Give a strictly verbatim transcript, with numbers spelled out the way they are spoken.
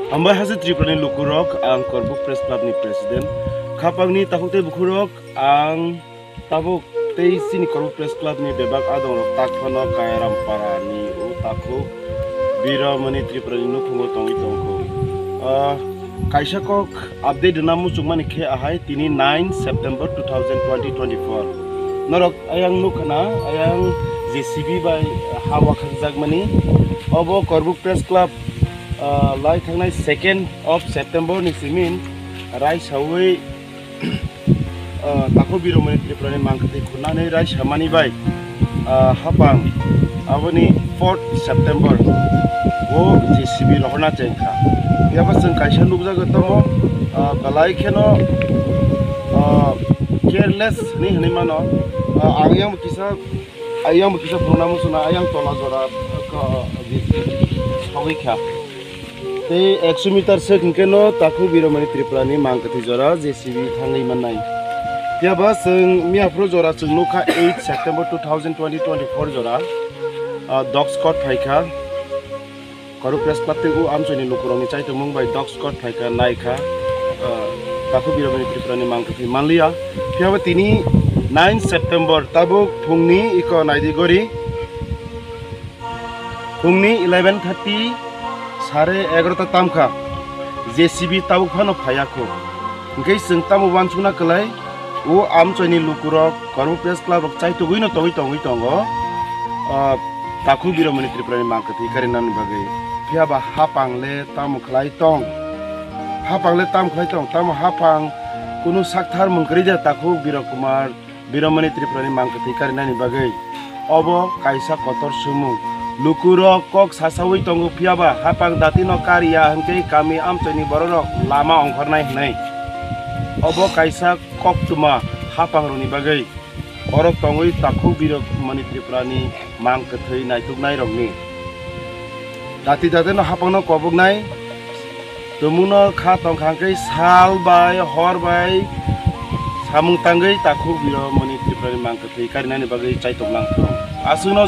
Hambai haste Tripura ni lukurok, ang Korbuk Press Club ni President. Khapang ni takhuk tei bukhurok, ang tabuk tei chini Korbuk Press Club ni bebak adong rok tak phano Kayaram para ni o takhuk Biramani Tripura ni nukhungo tongwi tongkho. Ah, kaisa kok update rwna muchungmani khe ahai tini nine September two thousand twenty twenty-four. Norok ayang nukha na, ayang J C B bai ha wakhakjakmani. Obo Korbuk Press Club, ah, lai thangnai second of September ni simin raisawi, ah, takhuk Biramani Tripura ni mangkwthwi khunani raisamani bai, ah, hapang aboni fourth September o J C B rohorna chengkha. Phiya ba chwng kaisa nukjagwi tamo, ah, belai kheno, ah, careless hinwi hinwi mano. Ah, ang yang kisa, ayang bo kisa phunukna muchungna, ayang tola jora, ah, sogwi kha. Tei ekso meter swk hinkhe no takhuk Biramani Tripura ni mangkwthwi jora J C B thangwi mannai. Phiya ba chwng miyaphuru jora chwng nukha eight September two thousand twenty twenty-four jora, ah, dog squad phaikha. Korbuk Press Club tei o amchaini lukurokni chaitokmung bai dog squad phaikha, naikha, ah, takhuk Biramani Tripura ni mangkwthwi manliya. Phiya ba tini nine September tabuk phungni iko naidi gori. Phungni eleven thirty, sare egarota tamkha, J C B tabuk phano phaiya kho. Hwnkhe chwng tamo uansukna kwlai, o amchaini lukurok Korbuk Press Club rok chaitugwino tongwi tongwi tongo, ah, takhuk Biramani Tripura ni mangkwthwi karinani bagwi. Phiya ba hapang le tamo khlai tong? Hapang le tamo khlai tong? Tamo hapang kunu sakthar mung kwrwi de takhuk Biro Kumar Biramani Tripura ni mangkwthwi karinani bagwi. Obo kaisa kotor sumung. Lukurok kok sasawi tongo, phiya ba hapang datino kariya hwnkhe kami amchaini bororok lama ongkhornai hwnwi. Obo kaisa koktwma hapangrokni bagwi. Oro tongwi takhuk Biramani Tripura ni mangkwthwi naituknairokni. Dati datino hapangno koboknai. Tumungno kha tongkha hwnkhe sal bai hor bai samung tangwi takhuk Biramani Tripura ni mangkwthwi karinani bagwi chaitok nangthung. Aswkno